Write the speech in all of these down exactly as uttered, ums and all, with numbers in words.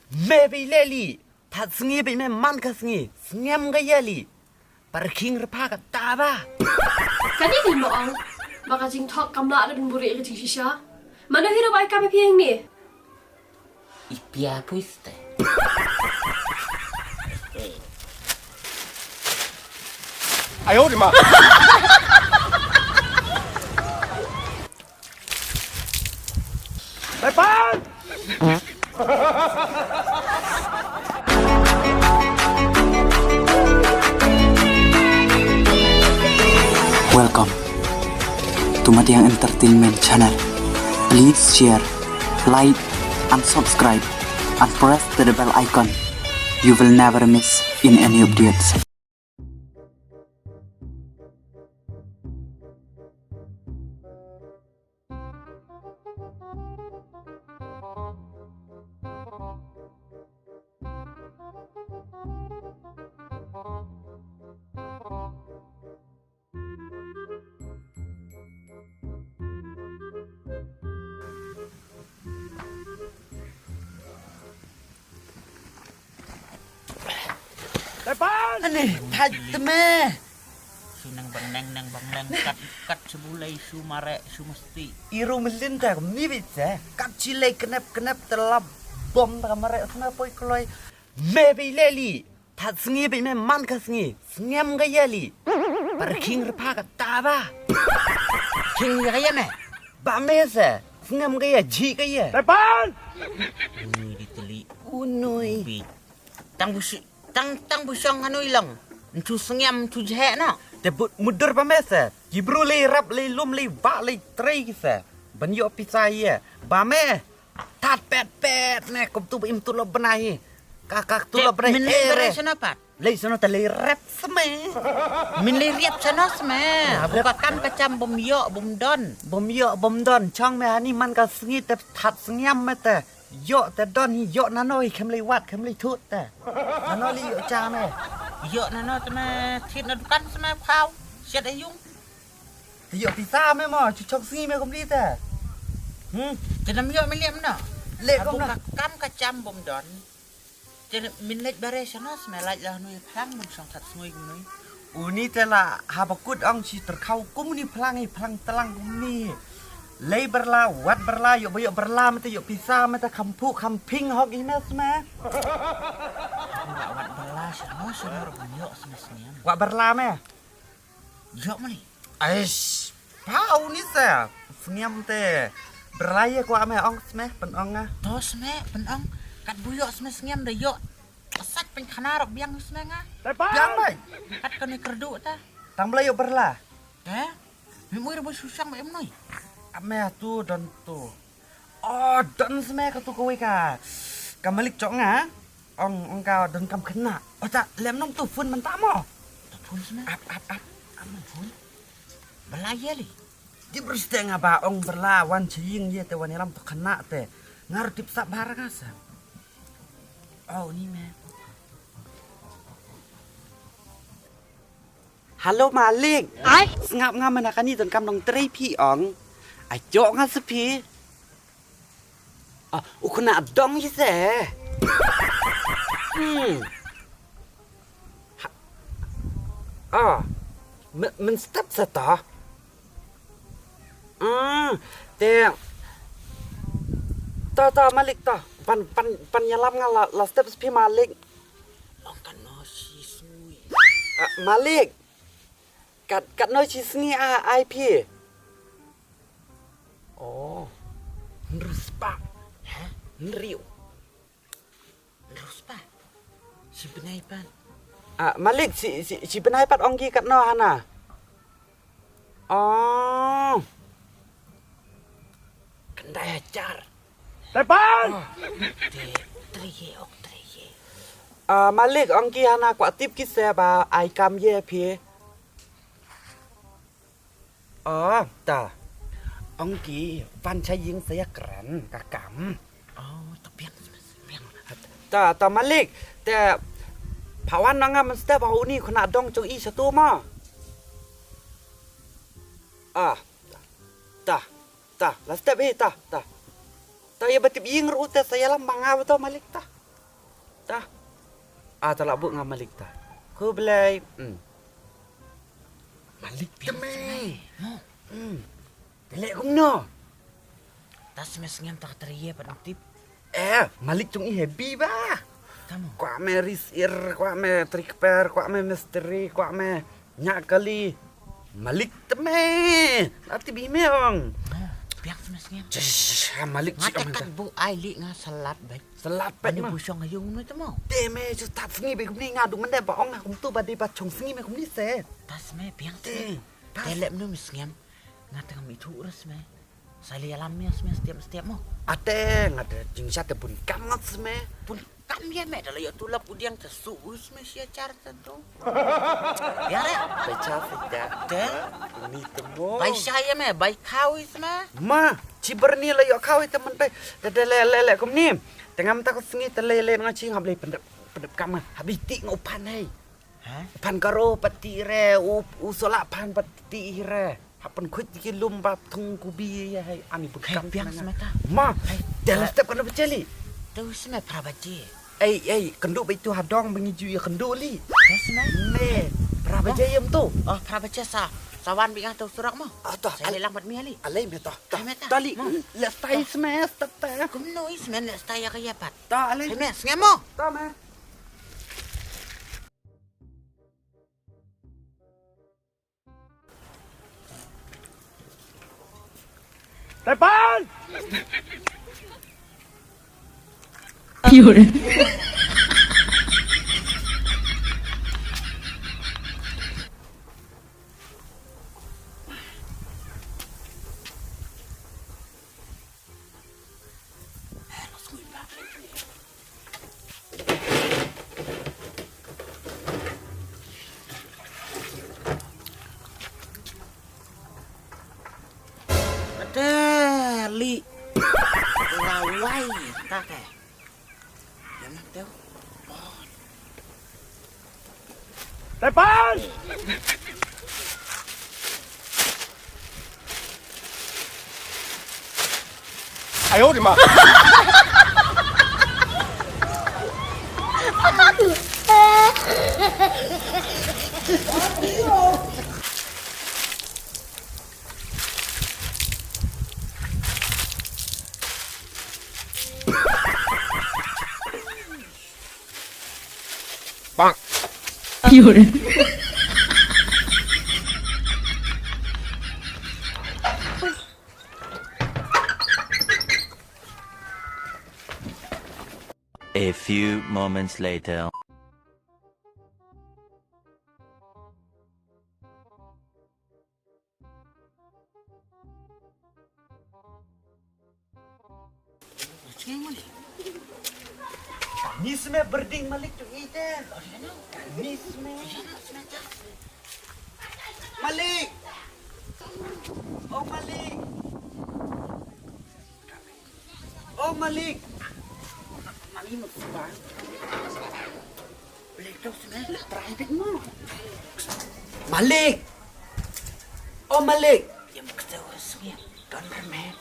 Me bei leh li. That sngi bei me man ka sngi. Sngem ka ïa li. Par khing rpa ka ta ba. Kane dei ma ong ba ka jingthok kam lah da ban buhrieh ka jingshisha. Mano hi ruh ba ai kam ïa phi hangne? Ipia puiste. Ayo di ma. Bye bye. Welcome to Madiang Entertainment Channel. Please share, like, and subscribe, and press the bell icon. You will never miss in any updates. Ani, thait te me. Shu nang bang nang, nang bang nang, kat, kat shu bulai, shu mareh, shu mesti. Iru melin te, mi bit te. Kat shi lei kenep, kenep te lap bom te ka mareh, sna poi kloi. Me bei leh li. That sngi bei me man ka sngi. Sngem ka ïa li. Par khing rpa ka ta ba. Khing ïa ka ïa me. Ba me se. Sngem ka ïa, jhi ka ïa. Tepan. Ui, di teli. Unoi. Bi. Tang bu shi, tang, tang bu shong hanoi long. Ntu sngem, ntu jhe na. Te but mudur ba me se. Ki bru lei rap, lei lum, lei ba, lei trei ki se. Ban ïoh pisa ïa. Ba me. Tat pet pet ne, kum tu ba im tu lo bnai. Ka, ka tu lo bnai. Min lei eh, bere re. Shano pat? Lei shano ta lei rep sme. Min lei riap shano sme. Rep. Buka kam ka cham bum ïoh, bum don. Bum ïoh, bum don. Chong me hani man ka sngi te that sngiam me te. Ïoh te don hi ïoh nano hi khem lei wat, khem lei thut te. Nano lei ïoh cha me. Ïoh nano te me thit na dukan sme khau. Siat ayung. Te ïoh pisa me mo, chu chok sngi me kum di te. Hmm. Te nam ïoh me liam no. Le kum na. Kam ka cham bum don. Te min leit bare shano sme lait la nui phlang bum shong that sngi kum nui. Uni te la haba kut ong shi terkhau kum ni phlang i phlang telang kum ni. Lei berla, wat berla, ïoh ba ïoh berla me te ïoh pisa me te kham phu kham phing hok i me sme. Wat berla shano shano bum ïoh sme sniam. Wat berla me. Ïoh mali. Aish, pau ni sa. Sngem te. Berlai ko ame ong sme, pen ong nga. To sme, pen ong. Kat bu ïoh sme sngem da ïoh. Sat pen khana rok biang sme nga. Biang bai. Kat kani kerdu ta. Tang belai ïoh berla. Eh? Mi mui rebu susang ba em noi. Ame tu don tu. Oh, don sme ka tu kawei ka. Ka malik chok nga. Ong, ong ka don kam khynnah. Oh, ta lem nong tu phone mynta mo. Tu phone sme. Ap, ap, ap. Ap nong phone. Bela ye li. Di brus te nga ba ong berla wan ching ye te wan ïalam tu khynnah te. Ngar tip sap bar nga sa. Oh, ni me. Halo Malik. Ai? Sngap nga mana kani don kam nong trei phi ong. Ai jok nga sa phi. Ah, u khynnah dong hi se. Hmm. Ha. Ah. Men, men step sa ta. Hmm. Te. Ta, ta Malik ta. Pan, pan, pan ïalam nga la, la step sa phi Malik. Ong kan no shi sui. Ah, Malik. Kat, kat no shi sngi a ai phi. Oh. Nrus pa. Ha? Nriu. Nrus pa. Shi bnai pat. Ah, Malik, shi, shi, shi bnai pat ong ki kat no hana. Oh. Khyndai hajar. Tepan. Oh, te trei ye, ok trei ye. Ah, Malik, ong ki hana kwah tip ki se ba ai kam ye phi. Oh, ta. Ong ki van cha ïing sa ïa kren ka kam. Oh, ta biang, biang. Ta, ta Malik, te pha wan na nga mynstep ha uni khynnah dong chong i sha tu ma. Ah, ta, ta, ta, la step hi, ta, ta. Ta ïa ba tip ïing ruh te sa ïalam ma nga ba to Malik ta. Ta. Ah, ta la buh nga Malik ta. Khublei. Hmm. Malik te me. Hmm. Te leh kumno? Ta sngem sngem ta ka trai pat tip. Eh, Malik jong i heavy ba. Kwah me ri syiar, kwah me trei kper, kwah me mistri, kwah me ñiah kali. Malik te me. La tip i me ong. Biang sngem sngem. Malik nga te kat buh ai li nga salat bek. Salat bek ma. Bushong ayung me te mo. Te me ju tap sngi bek kumni nga du mende ba ong nga kumtu ba de ba chong sngi me kumni se. Tas me biang te. Te leh mnu me sngem. Nga te ngam ithuh ras me. Sa li alam me sme step step mo. Ate nga te jingsa te bun kam ngat sme. Bun kam ye me da la yo tulap udiang te su us me sia char te tu. Ya re. Bai cha sita. Te. Ni te mo. Bai sha ye me bai khaw is me. Ma, chi berni la yo khaw te men bai. Te le le le kumni. Te ngam ta ko sngi te le le nga chi ngam le pendep pendep kam. Habi ti ngau pan hei. Phan karo pati re u u sola phan pati re. Hapan khuit ki lum bap thung kubi ya hai ani bukam. Biang semata. Ma, dalam step kana becheli. Tu seme pra baje. Ei ei, kendu bai tu hadong bengi ju ya kendu li. Tu seme. Me, pra baje yam tu. Oh, pra baje sa. Sawan bi ngah tu surak mo. Ah, tu. Saya lang mat mi ali. Alai me tu. Tali. Let's tie seme step ta. Kumno is me let's tie ya kaya pat. Ta alai. Me sengemo. Ta me. Tepan! Kate li lawai kate. Tepan! Ayo di ma. Bang. A few moments later. Ni seme berding Malik tu ite. Ni seme. Malik. Oh Malik. Oh Malik. Malik mo ba? Malik. Oh Malik. Yam kete wa sungi. Don reme.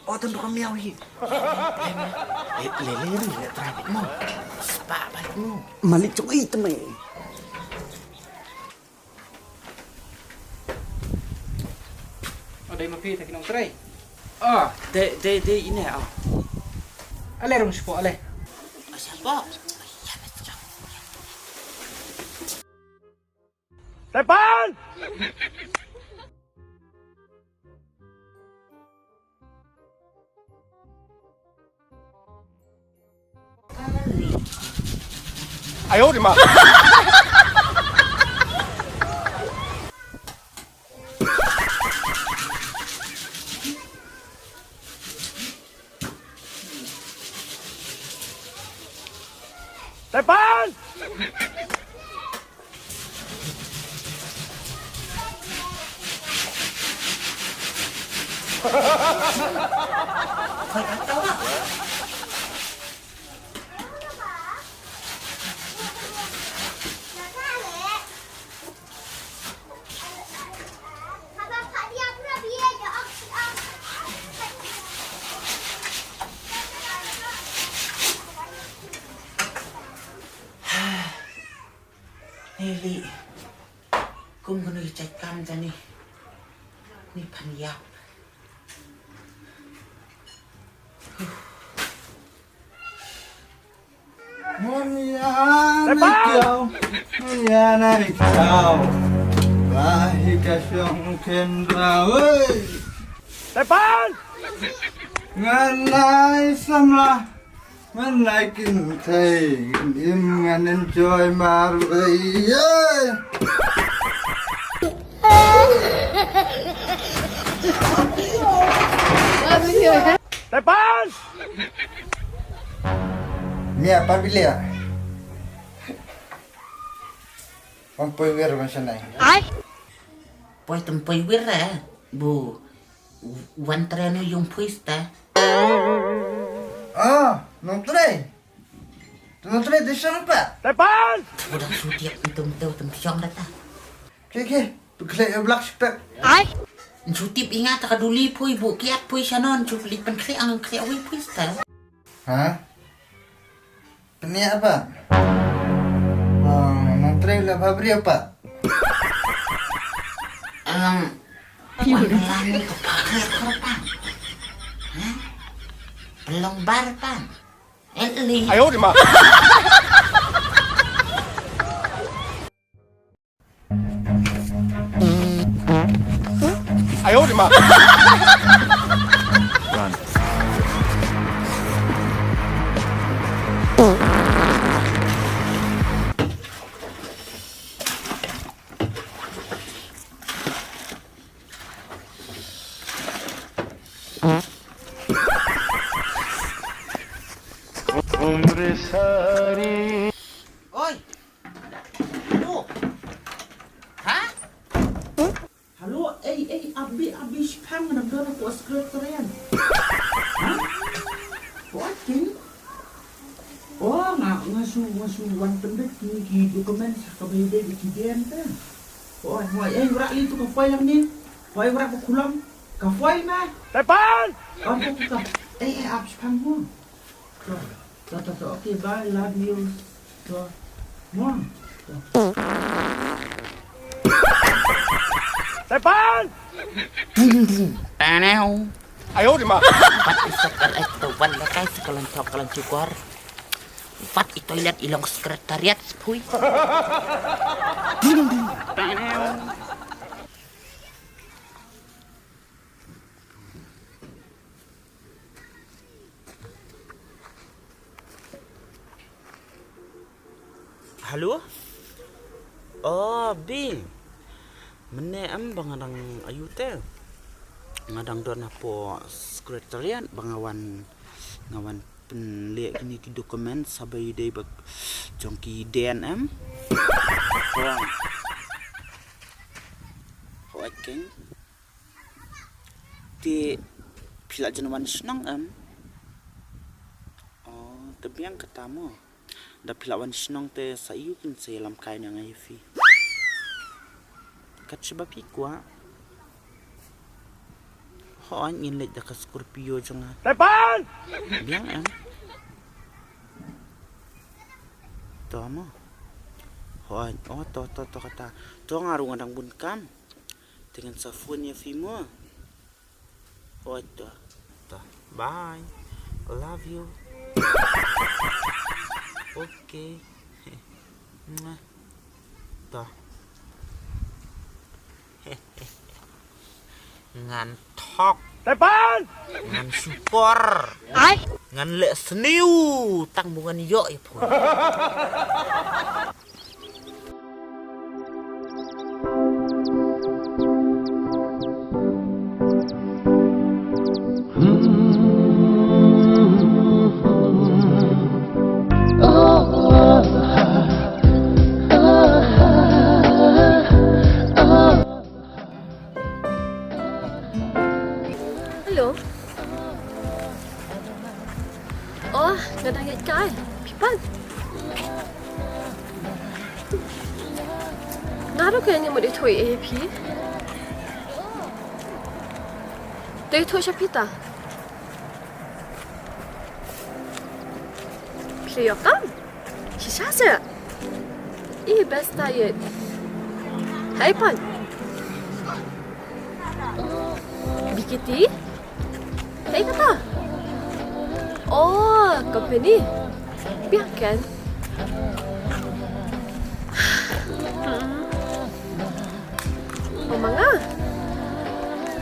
Oh don reme yawi. Le le le le trai mo. Spa balik mo. Malik jong i teme. Oh, dei ma phi ta ki nongtrei. Ah, dei dei dei ine ah. Ale rung spo ale. Spo. Tepan! Ayo di ma. Tepan! Eli, kum kano i jait kam jani. Ni phan ïap. Mon ïa na kiaw, mon ïa na kiaw. Ba hi ka shong kendra, oi. Tepan! Ngan lai samla, ngan lai kin thei, im ngan enjoy mar wei, oi. Tepan! Mia, pa bilia. Pam poi wir ban sanai. Ai. Poi tem poi wir eh. Bu wan tren yung pui sta. Ah, nong tren. Nong tren de shon pa. Tepan. Udah sudiak tem tem tem shong data. Ke ke, tu kle black spec. Ai. Nsu tip ingat ka duli pui bu kiat pui shanon nsu klik pen kle ang kle wi pui sta. Ha? Peniak apa? Nong tren la babri apa? Alang. Wan lang tu pakai korban. Ha? Pelong barban. Eli. Ayo di ma. Ayo di ma. Run. Oi. Hello. Ha? Hello, ei, ei, abi, abi, shipang na dona ko secretariat. Ha? Ko akin? Oh, nga, nga su, nga su wan pendek ni ki dokumen sa ka bai bai ki den ta. Oh, hoi, ei, wrak li tu ka file ni. Hoi, wrak ko kulam. Ka file ma. Tepan! Oh, ka, ka, ka. Ei, ei, ap shipang mo. To, to, to, to. Okay, bye. Love you. To. Mwah. To. Tepan! Ding, ding. Tanau. Ayo di ma. Pat isok kan ek to wan lekai sekalan tok kalan cukor. Pat i toilet i long sekretariat sepui. Ding, ding. Tanau. Hello? Oh, Bi. Mynne em ba nga dang ayu te. Nga dang don hapoh secretariat ba nga wan, nga wan pynleh kine ki dokumen sa ba ïadei bad jong ki den em. Ho. Ho, okay. Te phi la jan wan shnong em? Oh, te biang kata mo. Da phi la wan shnong te sa ïu kin sa ïalam kai na nga ïa phi. Kat shaba phi kwah. Hooid ngin leit da ka Scorpio jong nga. Tepan! Biang em? To mo. Hooid, oh to to to kata. To nga ruh nga dang bun kam. Te ngan sa phone ïa phi mo. Hooid to. To. Bye. I love you. Okay. Mwah. To. Ngan thok. Tepan! Ngan shukor. Ai. Ngan leh sniew. Tang ba ngan ïoh ïa phi. Hello. Oh, nga dang ïaid kai. Phi pat? Nga ruh ka ïa mut ïathuh ïa phi. To ïathuh sha phi ta. Phi ïoh kam? Shisha seh. Ih, best diet. Hai pan. B K T? Hai kata? Oh, company. Biang kan? Oh, ma nga.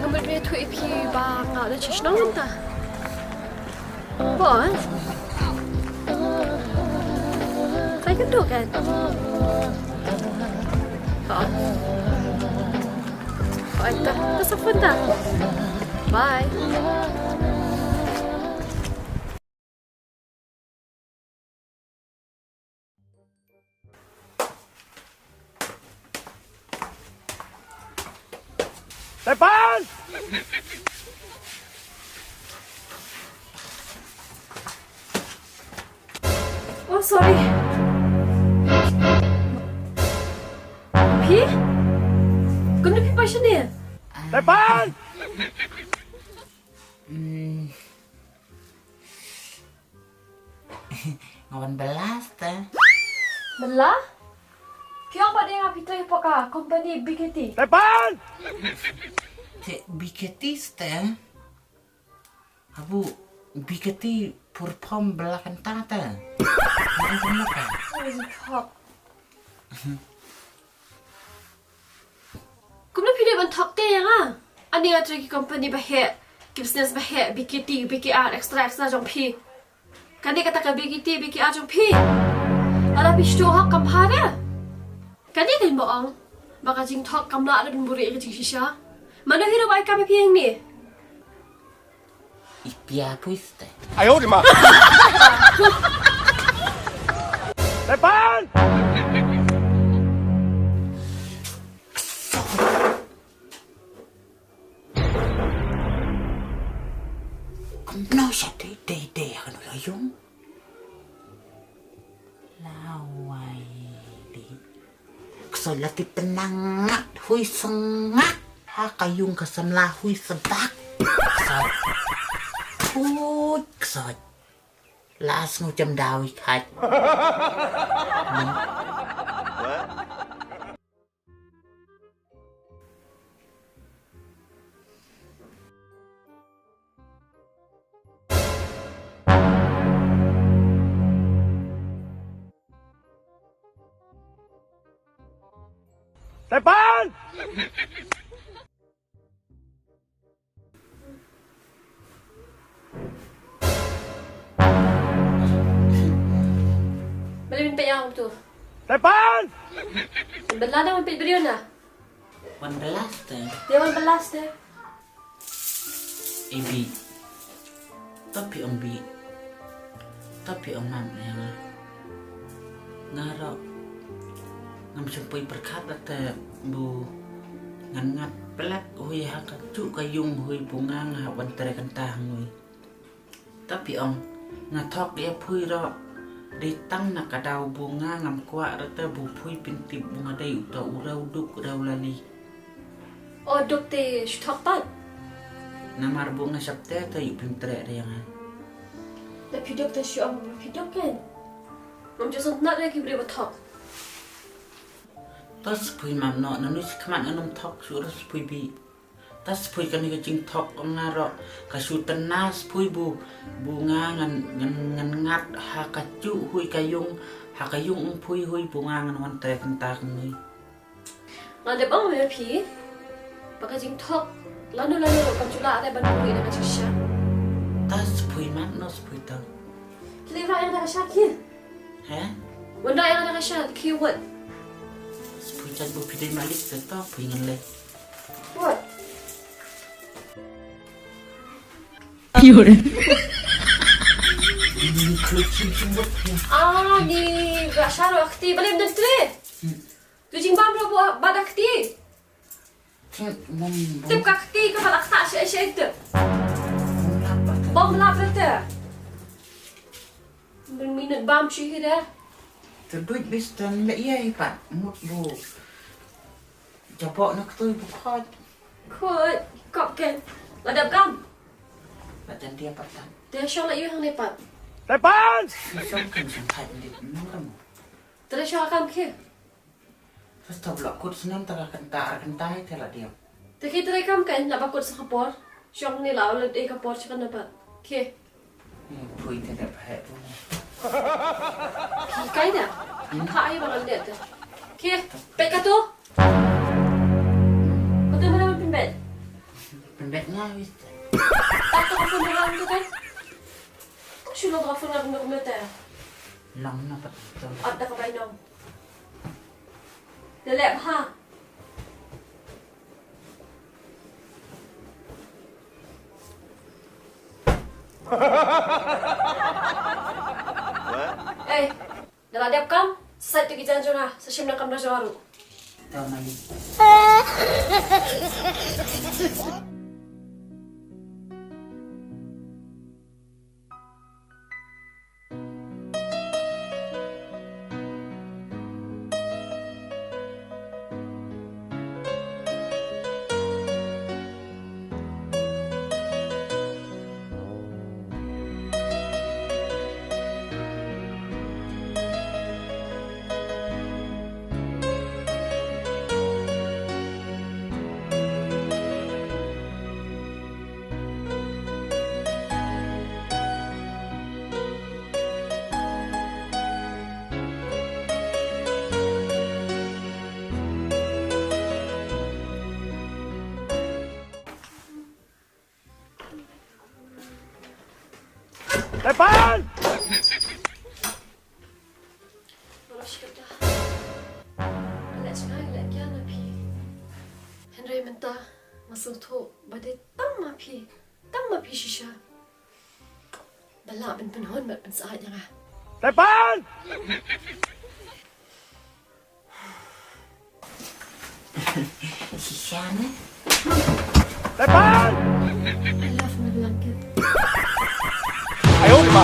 Nga mut ba ïathuh ïa phi ba nga la shu shnong mynta. Bon. Phi kynduh kan? Ha. Oi, ta, ta sa phone ta. Bye. Tepan! Oh, sorry. Phi? Kumno phi poi shane? Tepan! Hmm. Nga wan bylla te. Bylla? Phi ong ba dei nga phi trei hapoh ka company B K T. Tepan! Te B K T te. Abu B K T perform bylla kynta te. Nga ong kumno ka? Oh, you talk. Kumno phi dei ban thok te ïa nga? Ani nga trei ki company ba heh, ki business ba heh, B K T, B K R, extra extra jong phi. Kane kata ka B K T, B K R jong phi. Lada phi shu hok kam bha re. Kane kan ba ong ba ka jingthok kam lah ban buhrieh ïa ka jingshisha. Mano hi ruh ba ai kam ïa phi hangne? Ipia puiste. Ayo di ma. Tepan! Kumno sa dei dei dei ha kano ka ïung. Lawai di. Kso la ti pynang ngat hui sngat. Ha ka ïung ka samla hui sbak. Kso. Hui kso. La sngew jam daw i khat. Tepan! Balei men peit ïa nga kumto? Tepan! Bylla na, men peit briew na. Wan bylla te. Te wan bylla te. Ei Bi. To phi ong Bi. To phi ong map ïa nga. Nga ruh ngam shym poi pyrkhat te bu ngan ngat plet hui ha kajuh ka ïung hui bu nga nga hap wan trei kynta hangne. To phi ong nga thok ïa phi ruh dei tang na ka daw bu nga ngam kwah ruh te bu phi pyntip bu nga dei uta u rew duk rew lali. O duk te shu thok pat. Namar bu nga shap te te ïoh phim treh re nga. Te phi duk te shu ong phi duk kan. Ngam ju sngewtynnat re ki briew ba thok. To shu phi map noh, nanu shi khmat ngan ym thok shuh re shu phi Bi. To shu phi kane ka jingthok nga ruh ka shu tynna shu phi bu bu nga ngan ngan ngan ngat ha kajuh hui ka ïung ha ka ïung ong phi hui bu nga ngan wan trei kynta kumne. Nga dep ong ïa phi ba ka jingthok lano lano ruh kam ju lah re ban pynlong ïa ka jingshisha. To shu phi map noh shu phi to. Ki leh ïa ka sha ki. He? Wan da ïa ka sha ki wat. Shu phi chat bu phi dei malik te to phi ngan leh. Wat. Pure. Ini klik sim sim wat. Ah, ni ga sha ruh kti balem dan tre. Tu jingbam ruh ba da kti. Tip ka kti ka ba la kta shi shi tip. Bom lap te. Bin minit bam shi hi de. Te duit bis tan le ïa i pat mut bu. Jabok na ktui bu khot. Khot kop ken. La dap gam. La jan dia pat tan. Te shong la ïa hangne pat. Tepan! Shong kan shong pat ni nang ram. Te shong kam ke. Stop la kut snem ta ka kynta ar kynta hi te la diam. Te ki trai kam kan la ba kut sa ka por. Shong ni la la dei ka por sa ka nabat. Ke. Ni phui te da phe tu. Ki kai da. Pha ai ba la de te. Ke. Pet ka tu. Ko te mana pynbet. Pynbet nga wis. Tak tu ka phone ba tu kan. Shu lo ka phone nga pynbet te. Long na pat tu. At da ka bai nong. Te leh bha. Ei, da la dep kam, sa sait tu ki jaiñ jong nga, sa shim na kamra jong nga ruh. To mali. Tepan! Leh jngai leh kian na phi. Hynrei mynta nga sngewthuh ba dei tang ma phi, tang ma phi shisha ba lah ban pynhun bad pynsyaid ïa nga. Tepan! Shisha ne? Tepan! I love my blanket. Ayo, ma.